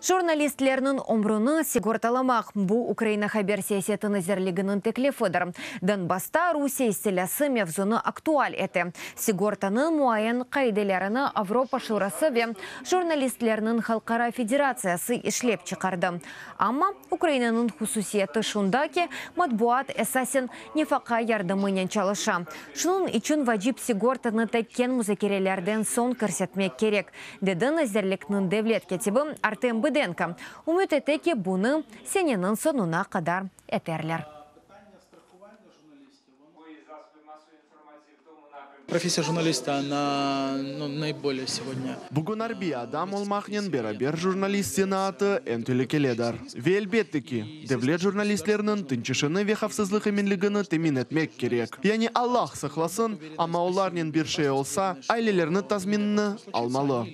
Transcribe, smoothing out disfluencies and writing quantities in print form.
Jurnalistlerniñ ömrüni sigortalamaq, bu Ukraina haber siyaseti nazirliginiñ teklifidir. Donbassta Rusiye istilâsı mevzunı aktual ete. Sigortanıñ muayen qaidelerini Avropa Şurası ve Jurnalistlerniñ halqara federatsiyası işlep çıqardı. Amma Ukrainanıñ hususiyeti şunda ki, matbuat esasen nefaqa yardımınen çalışa. Şunıñ içün vacip sigortanı tek keñ muzakerelerden soñ kirsetmek kerek, dedi nazirlikniñ devlet kâtibi Artem Bıdenko. Ümüt ete ki, bunı seneniñ soñuna qadar eterler. Профессия журналиста, она, ну, наиболее сегодня. Bugün arbiy adam olmaqnen beraber jurnalist zenaatı eñ telükelidir. Ve elbette ki, devlet jurnalistlerniñ tınç işini ve havfsızlıq eminligini temin etmek kerek. Yani Allah saqlasın, amma olarnen bir şey olsa, ailelerni tazminni almalı.